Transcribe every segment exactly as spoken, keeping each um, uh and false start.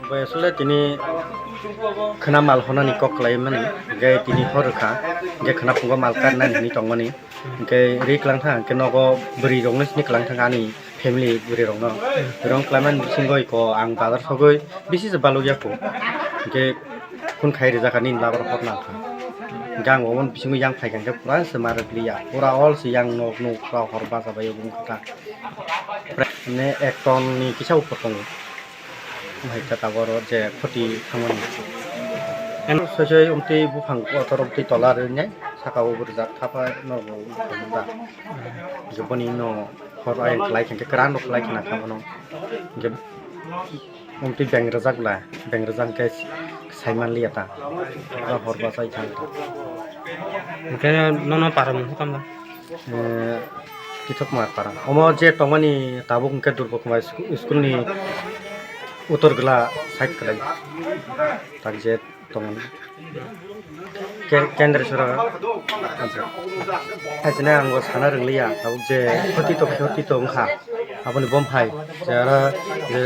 Asole tini khwna mal honani kok khlai mani, hingke tini hor rwkha, hingke khwna phungo mal karnani hinui tongmani, hingke ri klang thang, hingke nogo bwrwi rokno sini klang thang ani family bwrwi rokno. Bwrwi rok khlaimani bisingo iko ang bazar sogwi bisi se baluk ya kho, hingke phone khai rijak ani labar hor nang kha, hingke ang omo bisingo yang phai kha, hingke pura se ma rwk liya, pura all se yang nok nuk pura hor bacha bai obo wngkha ta. Ne ek ton ni kisa upor tongo. Hai ta tabuk oro je khoti thangmani. Eno soi soi umtwi buphang kotor umtwi tola rwnai saka o rijak thapa no bo wngkha da. Je boni no hor ayang khlai khe kwran rok khlai khna kha bono. Je umtwi beng rijak bla beng rijak khe saiman liya ta. Hor bachai thang ta. Hingke nono para mung hokam da? Eh, Kithok Kumar para. Omo je tongmani tabuk hingke Durba Kumar sku-, school ni utor gla side kwlai. Tak je tongmani. Ke-, Kendra Sora. Acha. Acha na ang bo sana rwnglia. Tabuk je khoti to khoti to wngkha. Aboni bom hai. Je ara je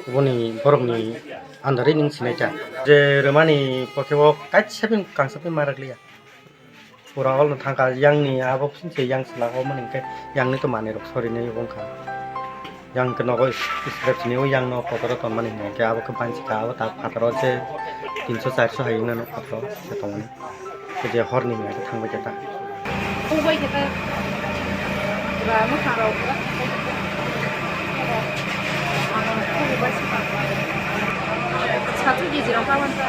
boni borok ni andari ning sinai ta. Je rwmani pokhe o kaisa pin kangsa pin ma rwklia. Pura all no thangkha, yang ni abo sing se yang sela ho mani hingke yang ni to manwi rok sori nai wngkha. Yang ke nogo is-, scrap sini o yang no kotor o tonmani hingke abo ke bansi ka abo ta phataro je tinso charso hai wngna nuk phataro se tongmani. O je hor ni hingke thangbai khe ta. Thangbai khe ta. Pura mwkhang rok pura thangbai khe ta. Satung kejirok kawan ta.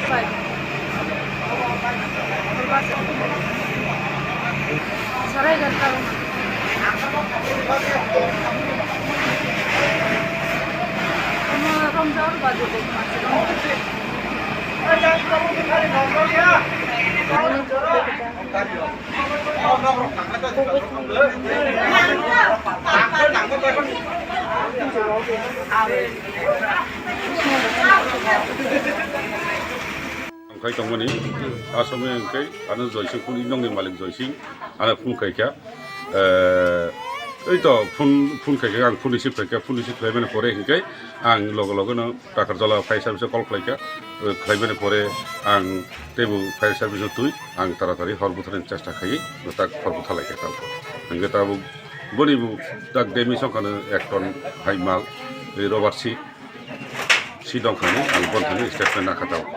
Bai. Sarai dan karung. Ama rom jor ba de de ma se rom. Ang khai tongmani, asomwi ang khai, ano Joysing phone, nokni malik Joysing, ano phone khai kha. Eh, ei to phone, phone khai kha, ang phone receive khai kha, phone receive khlaimani pore hingke ang loge loge no Takarjala fire service call khlai kha. Eh, khlaimani pore ang teibo fire service no twi, ang taratari hor butharni chesta khai, tak hor butharlai kha tabuk. Hingke tabuk boni bo tak demi songkhano ek ton hai mal, ei rubber si, si dongkhani ang bon thani statement nakha tabuk.